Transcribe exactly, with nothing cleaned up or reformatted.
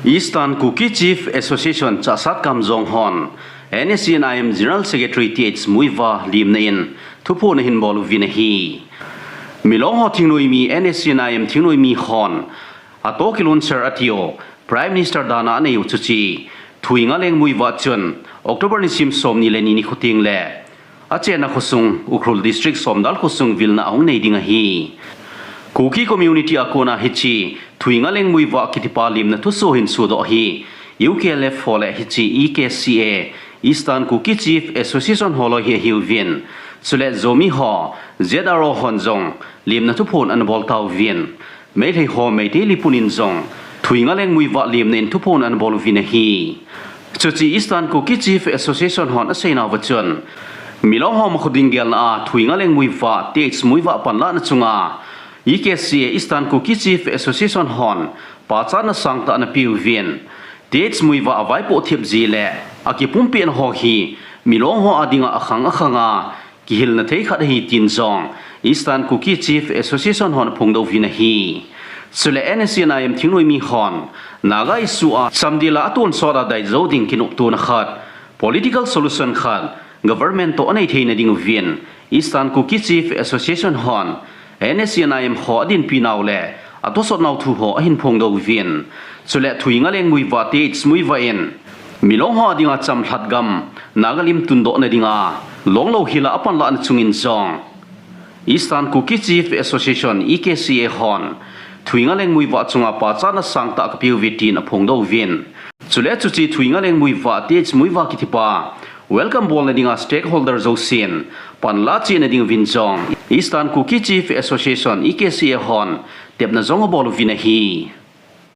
Eastern Kuki Chief Association Chahsat Kamjong hon N S C N I M General Secretary Th Muivah limna in thuphon ahin bol uvin ahi. Milong ho thingnoimi N S C N I M thingnoimi hon atoh kilunser atiu Prime Minister dana aneiu chuche Thuingaleng Muivah chun October nisim somni le ni nikho tengle achenna khosung Ukhrul District Somdal khosung vilna ahung nei ding ahi. Kuki community a kona hiche Thuingaleng Muivah kitipa limna thusoh hin sodoh hi U K L F ho le hiche E K C A, Eastern Kuki Chief Association ho loi hi ahiuvin, chule Zomi ho Z R O hon jong limna thuphon anabol tauvin, Meitei ho Meitei lipun in jong Thuingaleng Muivah limna in thuphon anabol uvin ahi. Chuche Eastern Kuki Chief Association hon aseinauva chun, Milong ho makho ding gelna a Thuingaleng Muivah, Th Muivah panlahna chunga E K C A, Eastern Kuki Chief Association hon pachatna sangtah anapeuvin, Th Muivah avaipoh thep jeh le akipumpehna ho hi Milong ho adinga akhang akhanga kihilna thei khat ahi tin jong Eastern Kuki Chief Association hon aphongdoh uvin ahi. Chule N S C N I M thingnoimi hon Naga issue a chamdel a atonsot a daijou ding kinoptona khat, political solution khat, government toh anei theina ding uvin Eastern Kuki Chief Association hon N S C N I M ho adinpi nau le atosot nau thu ho ahin phongdoh uvin. Chule Thuingaleng Muivah, Th Muivah in Milong ho adinga chamlhat gam Naga lim tundohna dinga longlou hila apanlahna chungin jong Eastern Kuki Chief Association, E K C A hon Thuingaleng Muivah chunga pachatna sangtah kapeuve tin aphongdoh uvin. Chule chuche Thuingaleng Muivah, Th Muivah kitipa welcome bolna dinga stakeholder jousen panla chehna ding uvin jong Eastern Kuki Chief Association, E K C A hon tepna jong abol uvin ahi.